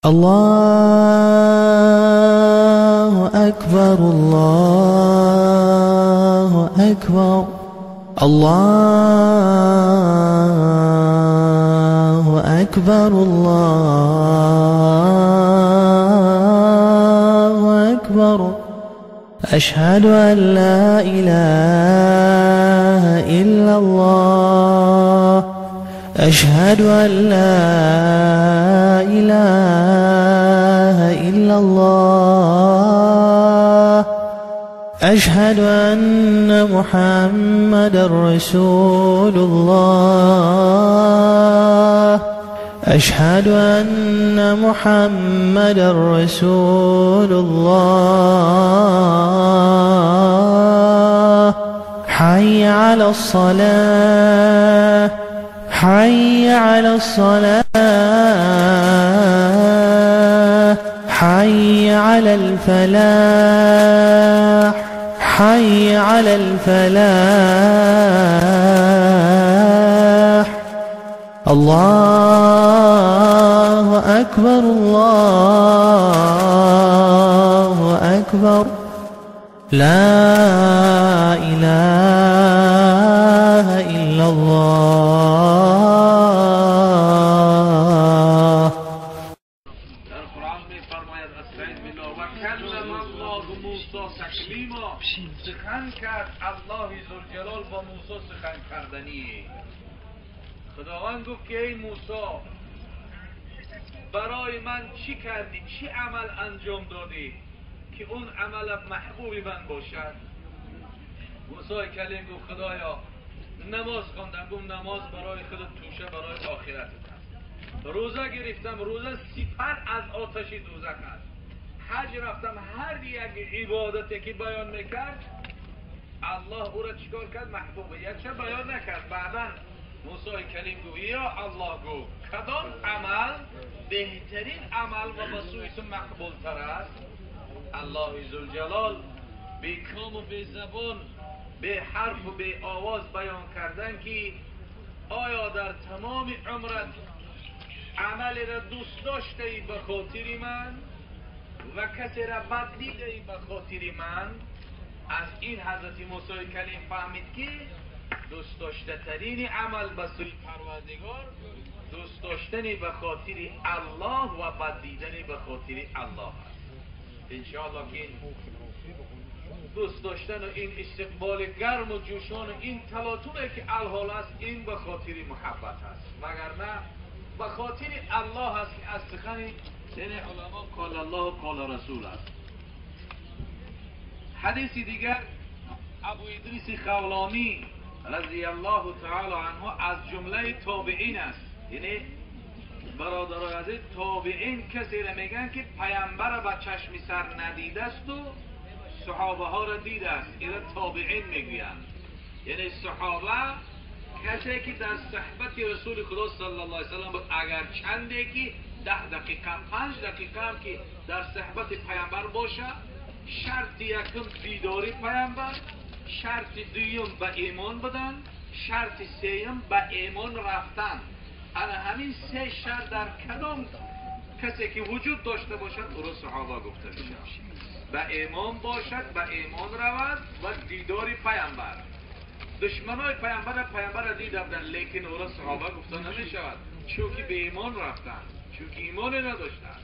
Аллоҳу акбар, Аллоҳу акбар, Аллоҳу акбар, Аллоҳу акбар. Ашҳаду ан ла илаҳа иллаллоҳ. Ашҳаду ан ла илаҳа иллаллоҳ. Ашҳаду анна Муҳаммадан расулуллоҳ. Ашҳаду анна Муҳаммадан расулуллоҳ. Ҳайя алас-салоҳ. Ҳайя алас-салоҳ. Ҳайя алал-фалоҳ. Ҳайя алал-фалоҳ. Аллоҳу акбар, Аллоҳу акбар. Ла илаҳа иллаллоҳ. Дар Қуръон мефармояд: Астаъизу биллоҳ, ва каллама Аллоҳу Мусо таклимо. Сухан кард Аллоҳи Зулҷалол бо Мусо сухан карданӣ. Худованд гуфт ки эй Мусо, барои ман чӣ кардӣ, чӣ амал анҷом додӣ ки он амал маҳбуби ман бошад? Мусои калим гуфт: Худоё, намоз хондам. Гуфт: намоз барои худат тӯша, барои охиратат аст. Рӯза гирифтам, рӯза сипар аз оташи дӯзах аст. Ҳаҷ рафтам, ҳар як ибодате ки баён мекард Аллоҳ ӯро чикор кард? Маҳбубиятша баён накард. Баъдан Мусои калим гуфт: ё Аллоҳ, гуфт, кадом амал беҳтарин амал ва ба сӯи ту мақбултар аст? Аллоҳи Зулҷалол бекому безабон, беҳарфу беовоз баён кардан ки оё дар тамоми умрат амалеро дӯст доштаӣ ба хотири ман ва касеро бад дидаӣ ба хотири ман? Аз ин ҳазрати Мусои калим фаҳмид ки дӯст доштатарини амал ба сӯи Парвардигор дӯст доштани ба хотири Аллоҳ ва бад дидани ба хотири Аллоҳ аст. Иншоаллоҳ ки ин дӯст доштан ва ин истиқболи гарму ҷӯшон ва ин талотуме ки алҳол аст, ин ба хотири муҳаббат аст, вагарна ба хотири Аллоҳ аст ки аз сухани яъне уламо қол Аллоҳ қол Расул аст. Ҳадиси дигар Абу Идриси Хавлонӣ разияллоҳу таоло анҳу аз ҷумлаи тобеин аст. Яъне бародарои азиз, тобеин касеро мегӯянд ки паямбарро ба чашми сар надидасту саҳобаҳоро дидааст. Инро тобеин мегӯянд. Яъне саҳоба касе ки дар суҳбати расули худо саллаллоҳу алайҳи васаллам буд, агар чанде ки 10 дақиқа, 5 дақиқа ҳам ки дар суҳбати паямбар бошад, шарти якум дидори паямбар, шарти дуюм ба имон будан, шарти сеюм ба имон рафтан. Ана ҳамин се шарт дар кадом касе ки вуҷуд дошта бошад, ӯро саҳоба гуфта мешавад. Ба имон бошад, ба имон равад ва дидори паямбар. Душманои паямбара паямбара дида буданд, лекин ӯро саҳоба гуфта намешавад, чунки ба имон рафтанд, чунки имоне надоштанд.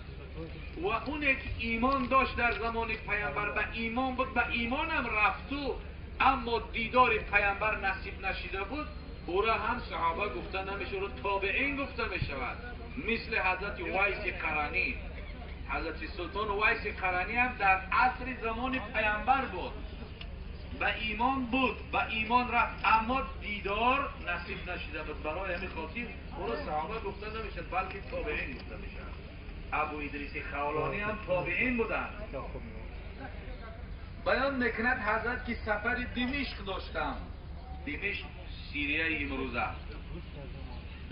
Ва оне ки имон дошт дар замони паямбар, ба имон буд, ба имонам рафту, аммо дидори паямбар насиб нашида буд, ӯро ҳам саҳоба гуфта намешавад, ӯро тобеин гуфта мешавад. Мисли ҳазрати Вайси Қаранӣ. Ҳазрати Султон Вайси Қаранӣ ҳам дар асри замони паямбар буд, ба имон буд, ба имон рафт, аммо дидор насиб нашида буд. Барои ҳамин хотир ӯро саҳоба гуфта намешавад, балки тобеин гуфта мешавад. Абу Идриси Хавлонӣ ҳам тобеин буданд. Баён мекунад ҳазрат ки сафари Димишқ доштам. Димишқ Сирияи имрӯза.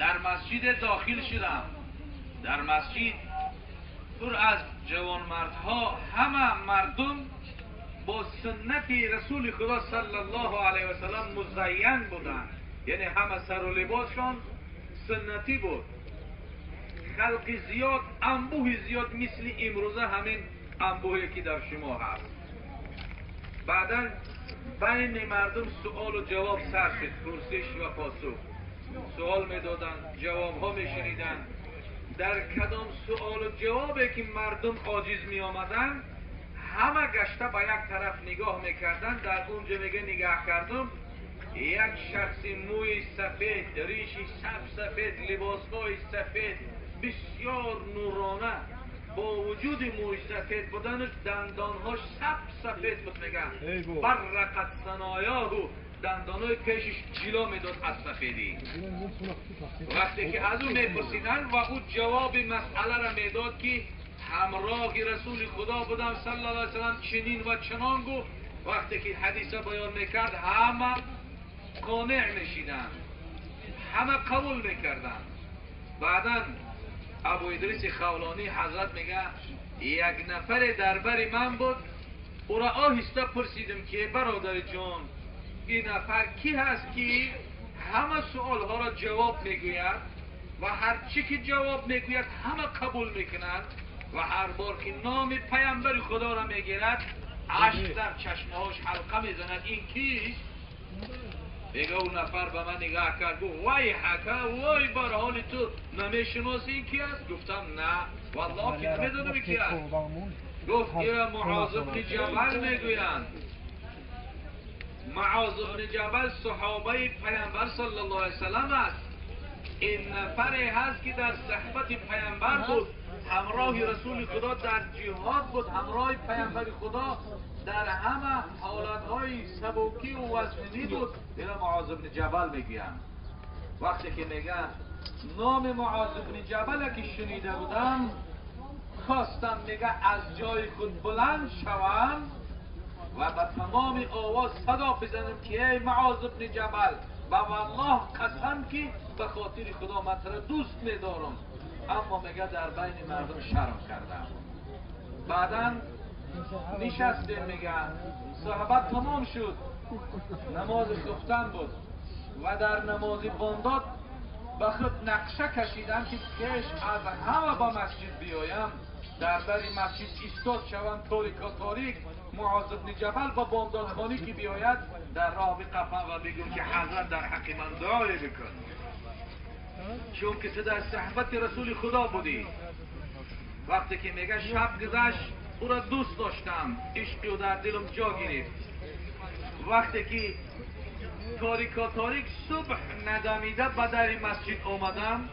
Дар масҷид дохил шудам. Дар масҷид пур аз ҷавонмардҳо, ҳама мардум бо суннати расули худо саллаллоҳу алайҳи васаллам музайян буданд. Яъне ҳама сару либосшон суннатӣ буд. خلق زیاد، انبوه زیاد مثل امروزه همین انبوهی که در شما هست. بعدا بین مردم سوال و جواب سر شد، پرسش و پاسخ، سوال میدادن، جواب ها میشنیدن. در کدام سوال و جوابی که مردم عاجز می آمدن، همه گشته به یک طرف نگاه میکردن. در اونجا میگه نگاه کردم، یک شخص موی سفید، ریشی سفید، لباسهای سفید، بسیار نورانه، با وجود موی سفید بودنش دندانهاش سفید بود. میگن برقت ثنایاه، دندانهای پیشش جلا میداد از سفیدی. وقتی که از او میپرسیدن و او جواب مسئله را میداد که همراه رسول خدا بودم صلی الله علیه وسلم، چنین و چنان گفت. وقتی که حدیث بیان میکرد همه قانع میشیدن، همه قبول میکردن. بعدا ابو ادریس خولانی حضرت میگه یک نفر در بر من بود، او را آهسته پرسیدم که برادر جان، این نفر کی هست که همه سوال ها را جواب میگوید و هر چی که جواب میگوید همه قبول میکنند و هر بار که نام پیامبر خدا را میگیرد اشک در چشمهاش حلقه میزند، این کیست؟ میگه اون نفر به من نگاه کرد، گفت وای حکا، وای بر حال تو، نمیشناسی این کی است؟ گفتم نه والله که نمیدونم کی است. گفت ایرا معاذ بن جبل میگویند. معاذ بن جبل صحابه پیامبر صلی الله علیه وسلم است. این نفری هست که در صحبت پیامبر بود، همراه رسول خدا در جهاد بود، همراه پیامبر خدا در همه حالتهای سبکی و وزنی بود. اینا معاذ بن جبل میگویند. وقتی که میگن نام معاذ بن جبل که شنیده بودم، خواستم میگه از جای خود بلند شوم و به تمام آواز صدا بزنم که ای معاذ بن جبل، و والله قسم که به خاطر خدا من تو را دوست میدارم. اما میگه در بین مردم شرم کردم. بعدا نشستیم، میگه صحبت تمام شد، نماز خفتن بود و در نماز بامداد به خود نقشه کشیدم که پیش از همه با مسجد بیایم، در در مسجد ایستاد شوم تاریک تاریک، معاذ بن جبل با بامدادخوانی که بیاید در راه بقفم و بگم که حضرت در حق من دعای بکن، چون که تو در صحبت رسول خدا بودی. وقتی که میگه شب گذشت، او را دوست داشتم، عشقی او در دلم جا گرفت. وقتی که تاریکا تاریک صبح ندمیده به در مسجد آمدم،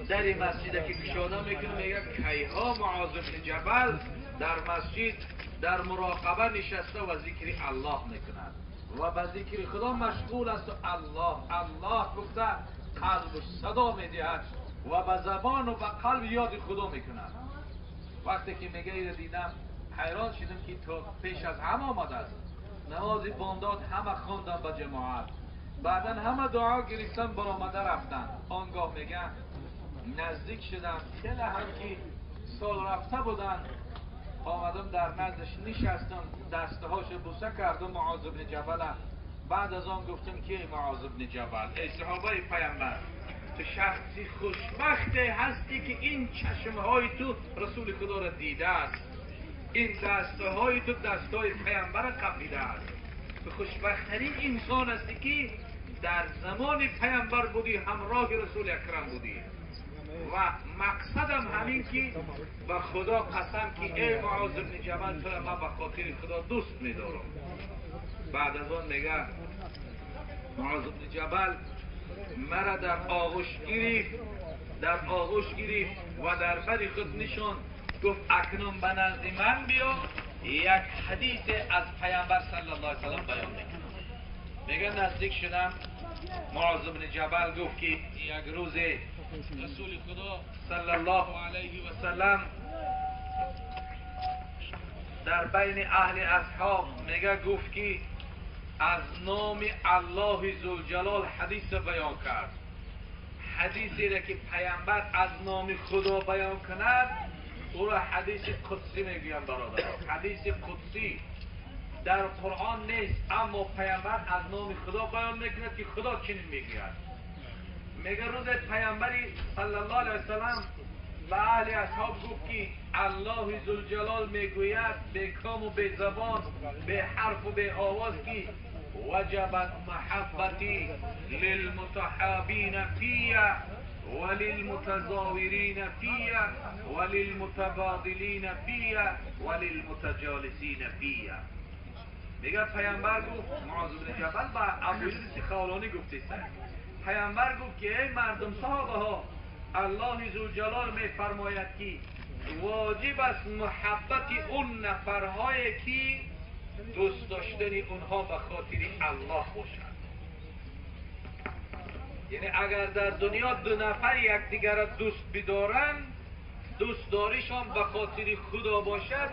در مسجد که کشاده میکنم، میگه کیها معاذ بن جبل در مسجد در مراقبه نشسته و ذکر الله میکند و به ذکر خدا مشغول است و الله الله گفته قلب صدا میدهد و به زبان و به قلب یاد خدا میکند. وقتی که میگه ایره دیدم حیران شدم که تا پیش از همه آمده است. نماز بامداد همه خواندن به جماعت، بعدا همه دعا گرفتن برآمده رفتن. آنگاه میگه نزدیک شدم، خیلی هم که سال رفته بودن، آمدم در نزدش نشستم، دستهاش بوسه کردم معاذ بن جبل. بعد از آن گفتم که معاذ بن جبل، ای صحابه پیامبر، تو شخصی خوشبخت هستی که این چشمهای تو رسول خدا را دیده است، این دستهای تو دستهای پیامبر را قبیده است. تو خوشبختترین انسان هستی که در زمان پیامبر بودی، همراه رسول اکرم بودی. و مقصدم همین که به خدا قسم که ای معاذ بن جبل، تو را من به خاطر خدا دوست می‌دارم. بعد از آن میگه معاذ بن جبل مرا در آغوش گرفت، در آغوش گرفت و در بر خود نشان، گفت اکنون به نزد من بیا، یک حدیث از پیامبر صلی الله علیه و سلم بیان میکنم. میگه نزدیک شدم، معاذ بن جبل گفت که یک روز رسول خدا صلی الله علیه و سلم در بین اهل اصحاب میگه گفت که از نام الله ذوالجلال حدیث بیان کرد. حدیثی را که پیامبر از نام خدا بیان کند او را حدیث قدسی میگویند برادران. حدیث قدسی در قرآن نیست، اما پیامبر از نام خدا بیان میکند که خدا چنین میگوید. میگه روز پیامبری صلی الله علیه و سلم به اهل اصحاب گفت که الله ذوالجلال میگوید به کام و به زبان، به حرف و به آواز که وجبت محبتی للمتحابین فیه وللمتزاورین فیه وللمتبادلین فیه وللمتجالسین فیه. میگه پیامبر گفت، معاذ بن جبل با ابو ادریس خولانی گفته، پیامبر گفت که ای مردم صحابه ها، الله ذوالجلال میفرماید که واجب است محبت اون نفرهایی که دوست داشتن اونها به خاطر الله باشد. یعنی اگر در دنیا دو نفر یکدیگر را دوست بدارند، دوست داریشان به خاطر خدا باشد،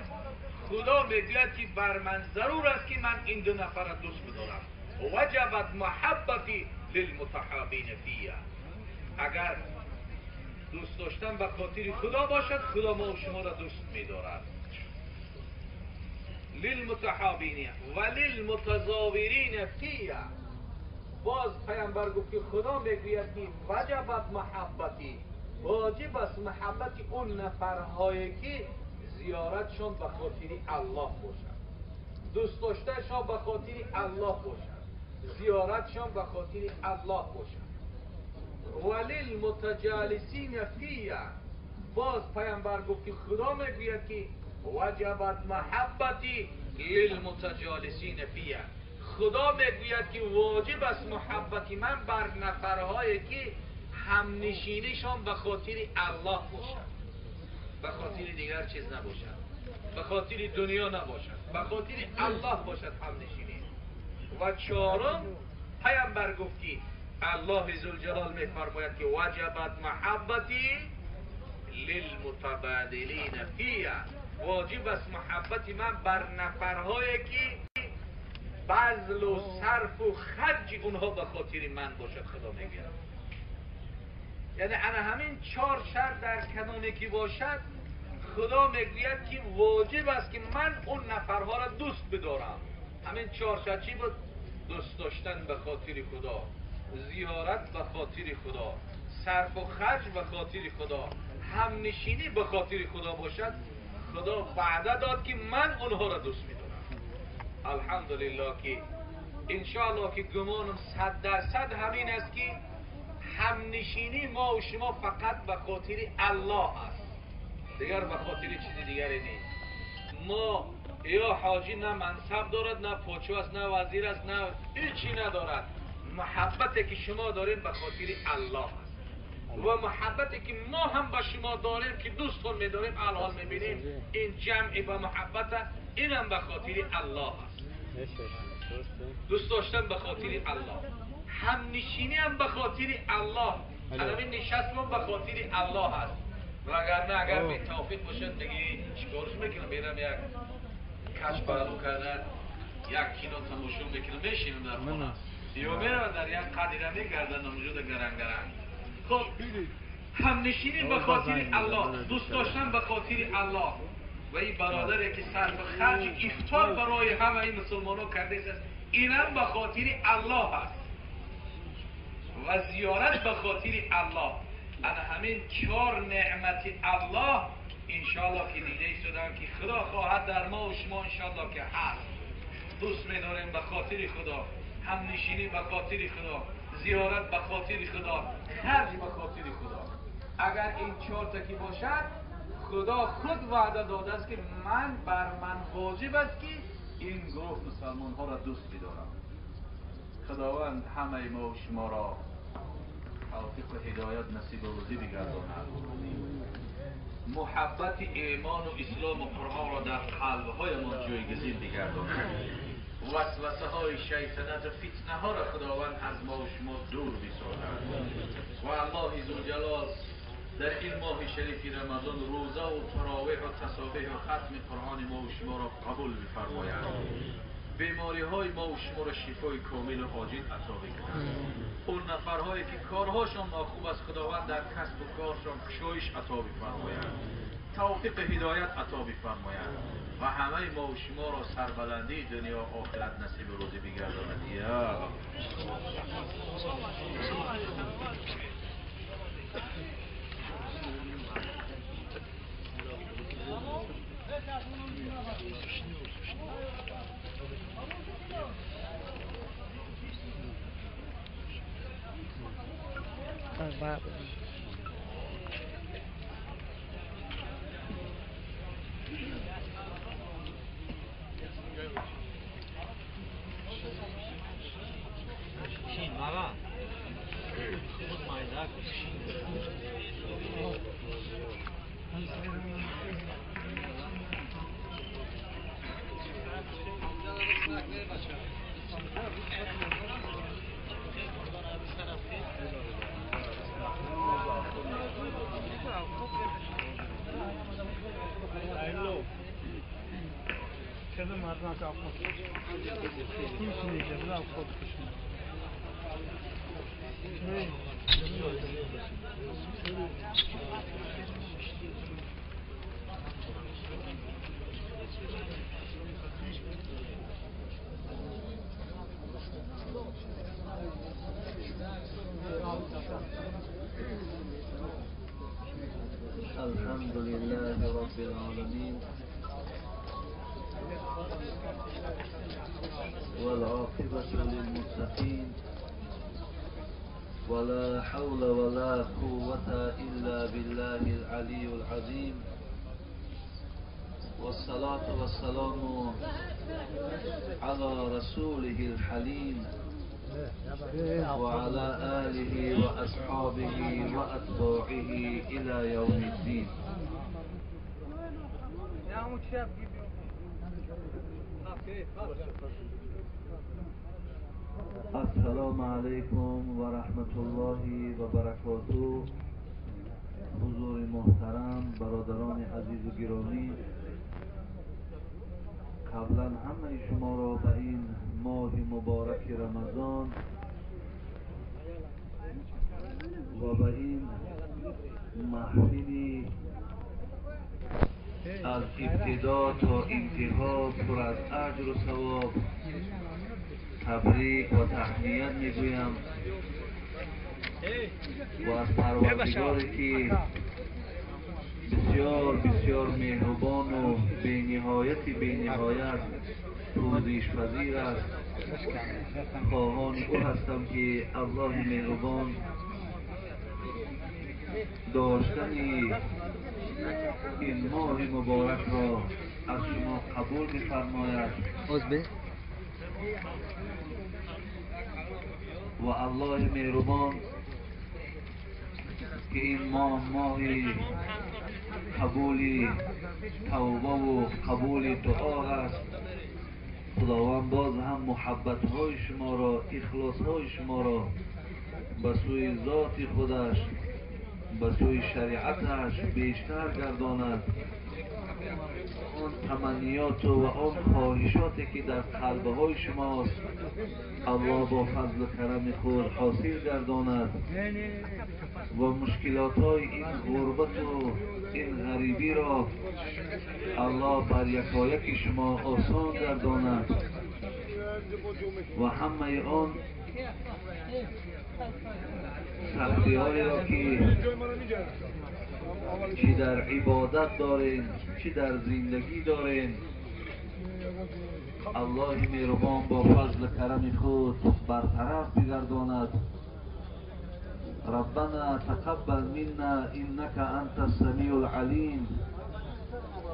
خدا میگوید که بر من ضرور است که من این دو نفر را دوست بدارم. وجبت محبتی للمتحابین فیه. اگر دوست داشتن به خاطر خدا باشد، خدا ما و شما را دوست می‌دارد. للمتحابین و للمتزاورین فیه. باز پیامبر گفت که خدا میگوید که وجبت محبتی، واجب است محبت اون نفرهایی که زیارتشان به خاطر الله باشد، دوست داشتنشان به خاطر الله باشد، زیارتشان به خاطر الله باشد. وللمتجالسین فیه. باز پیامبر گفت که خدا میگوید که وجبت محبتی للمتجالسین فیه. خدا میگوید که واجب است محبت من بر نفرهایی که همنشینیشان به خاطر الله باشد، به خاطر دیگر چیز نباشد، به خاطر دنیا نباشد، به خاطر الله باشد همنشینی. و چهارم پیامبر گفت که الله ذوالجلال میفرماید که وجبت محبتی للمتبادلین فیه. واجب است محبت من بر نفرهایی که بذل و صرف و خرج اونها به خاطر من باشد. خدا میگه یعنی انا همین چهار شرط در کدامی که باشد، خدا میگوید که واجب است که من اون نفرها را دوست بدارم. همین چهار شرط چی بود؟ دوست داشتن به خاطر خدا، زیارت به خاطر خدا، صرف و خرج به خاطر خدا، همنشینی به خاطر خدا باشد. خدا وعده داد که من اونها را دوست میدارم. الحمدلله که انشاءالله که گمانم 100% همین است که همنشینی ما و شما فقط به خاطر الله است، دیگر به خاطر چیز دیگری نیست. ما یا حاجی نه منصب دارد، نه پاچو است، نه وزیر است، نه هیچی ندارد. محبتی که شما دارین به خاطر الله است و محبتی که ما هم به شما داریم که دوستون میداریم، الان میبینیم این جمع به محبت، اینم به خاطر الله است. دوست داشتن به خاطر الله، همنشینی هم به خاطر الله، همین نشست ما به خاطر الله است. وگرنه اگر به توفیق باشد دیگه چیکارش میکنم؟ میرم یک کش پهلو کردن، یک کینو تماشا میکنم، میشینم در خانه یا میرم در یک قدیره میگردن اونجا گرنگ گرنگ. خب همنشینی به خاطر الله، دوست داشتن به خاطر الله. و این برادری که صرف خرج افطار برای همه این مسلمان ها کرده است، اینم به خاطر الله است و زیارت به خاطر الله. انا همین چهار نعمت الله انشالله که دیده شدن که خدا خواهد در ما و شما انشالله که هست. دوست می‌داریم به خاطر خدا، همنشینی به خاطر خدا، زیارت به خاطر خدا، خرج به خاطر خدا. اگر این چهار تا که باشد، خدا خود وعده داده است که من بر من واجب است که این گروه مسلمان ها را دوست بدارم. خداوند همه ما و شما را توفیق و هدایت نصیب و روزی بگرداند. محبت ایمان و اسلام و قرآن را در قلب های ما جایگزین بگرداند. وسوسه های شیطنت و فتنه ها را خداوند از ما و شما دور بسازد. و الله ذوالجلال در این ماه شریف رمضان روزه و تراویح و تسابیح و ختم قرآن ما و شما را قبول بفرماید. بیماری های ما و شما را شفای کامل و عاجل عطا بکند. اون نفرهایی که کارهاشان ناخوب است، خداوند در کسب و کارشان کشایش عطا بفرماید، توفیق هدایت عطا بفرماید و همه ما و شما را سربلندی دنیا و آخرت نصیب روزی بگرداند. یا الحمد لله رب العالمين والعاقبة للمتقين ولا حول ولا قوة إلا بالله العلي العظيم والصلاة والسلام على رسوله الحليم وعلى آله وأصحابه وأتباعه إلى يوم الدين. السلام علیکم و رحمت الله و برکاته. حضور محترم، برادران عزیز و گرامی، قبلا همه شما را به این ماه مبارک رمضان و به این محفل از ابتدا تا انتها پر از اجر و ثواب تبریک و تهنیت میگویم و از پروردگاری که بسیار بسیار مهربان و بینهایت بینهایت پوزش پذیر است، خواهان او هستم که الله مهربان داشتن این ماه مبارک را از شما قبول می‌فرماید و الله مهربان که این ماه ماه قبول توبه و قبول دعا است، خداوند باز هم محبت های شما را، اخلاص های شما را به سوی ذات خودش، به سوی شریعتش بیشتر گرداند. آن تمنیات و آن خواهشاتی که در قلب های شماست الله با فضل و کرم خود حاصل گرداند و مشکلات های این غربت و این غریبی را الله بر یکایک شما آسان گرداند و همه آن سختی هایی را که چی در عبادت دارین، چی در زندگی دارین، الله مهربان با فضل کرم خود برطرف بگرداند. ربنا تقبل منا انك انت السميع العليم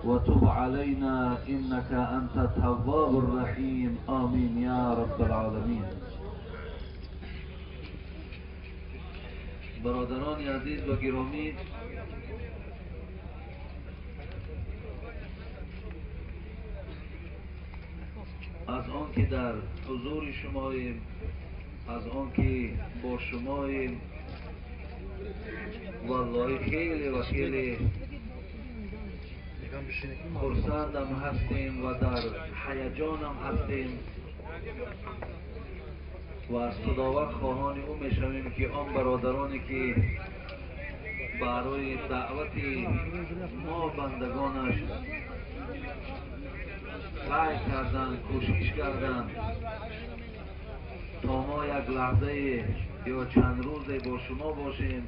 وتب علينا انك انت التواب الرحيم. آمین یا رب العالمین. برادران عزیز و گرامی، از آن که در حضور شماییم، از آن که با شماییم، والله خیلی و خیلی خرسندم هستیم و در هیجانم هستیم و از خداوند خواهان او میشویم که آن برادرانی که برای دعوت ما بندگانش سعی کردن، کوشش کردن تا ما یک لحظه یا چند روز با شما باشیم،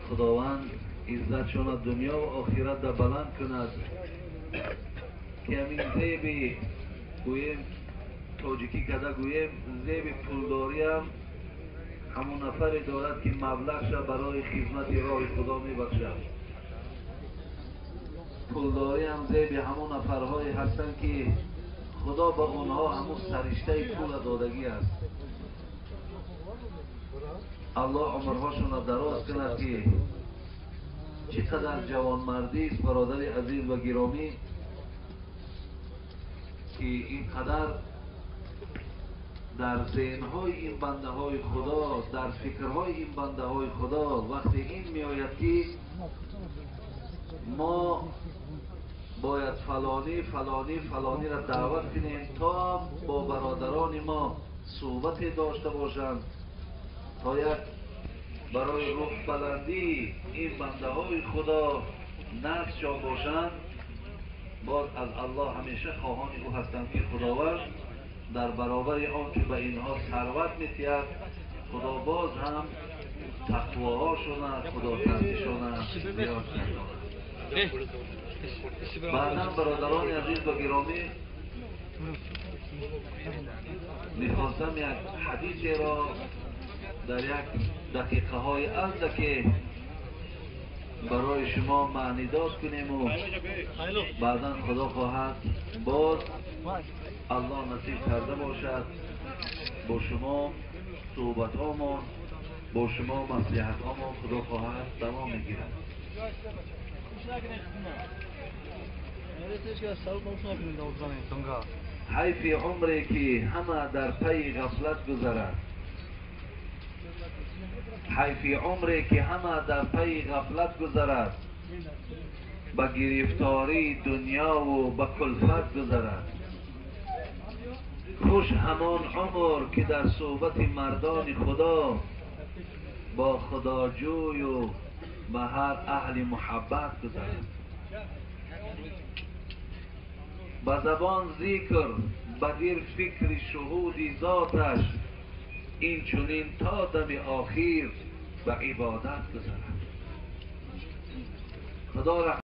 Худованд иззатшона дунё ва охират да баланд кунад, ки ҳамин зеби гӯем, тоҷикӣ када гӯем, зеби пулдориам ҳамон нафаре дорад, ки маблағша барои хизмати роҳи Худо мебахшад. Пулдориам зеби ҳамон нафарҳое ҳастанд, ки Худо ба онҳо ҳамон сариштаи пула додагӣ аст. Аллоҳ умрҳошонро дароз кунад, ки чӣ қадар ҷавонмардист, бародари азиз ва гиромӣ, ки ин қадар дар зеҳнҳои ин бандаҳои Худо, дар фикрҳои ин бандаҳои Худо вақте ин меояд, ки мо бояд фалонӣ, фалонӣ, фалониро даъват кунем, то бо бародарони мо суҳбате дошта бошанд, то як барои рӯҳбаландии ин бандаҳои Худо нафсшон бошанд. Боз аз Аллоҳ ҳамеша хоҳони ӯ ҳастам, ки Худованд дар баробари он ки ба инҳо сарват метиҳад, Худо боз ҳам тақвоҳошона, худотарсишона зиёд гардонад. Баъдан, бародарони азиз ва гиромӣ, мехостам як ҳадисеро дар як дақиқаҳои андаке барои шумо маънидод кунему баъдан, Худо хоҳад, боз Аллоҳ насиб карда бошад, бо шумо суҳбатҳомон, бо шумо маслиҳатҳомон, Худо хоҳад, давом мегирад. Ҳайфи умре, ки ҳама дар пайи ғафлат гузарад, ҳайфи умре, ки ҳама дар пайи ғафлат гузарад, ба гирифтории дунёву ба кулфат гузарад. Хуш ҳамон умр, ки дар суҳбати мардони Худо, бо худоҷӯю ба ҳар аҳли муҳаббат гузарад. Ба забон зикр, ба дил фикри шуҳуди зоташ, ин чунин то дами охир ба ибодат гузарад. Худо.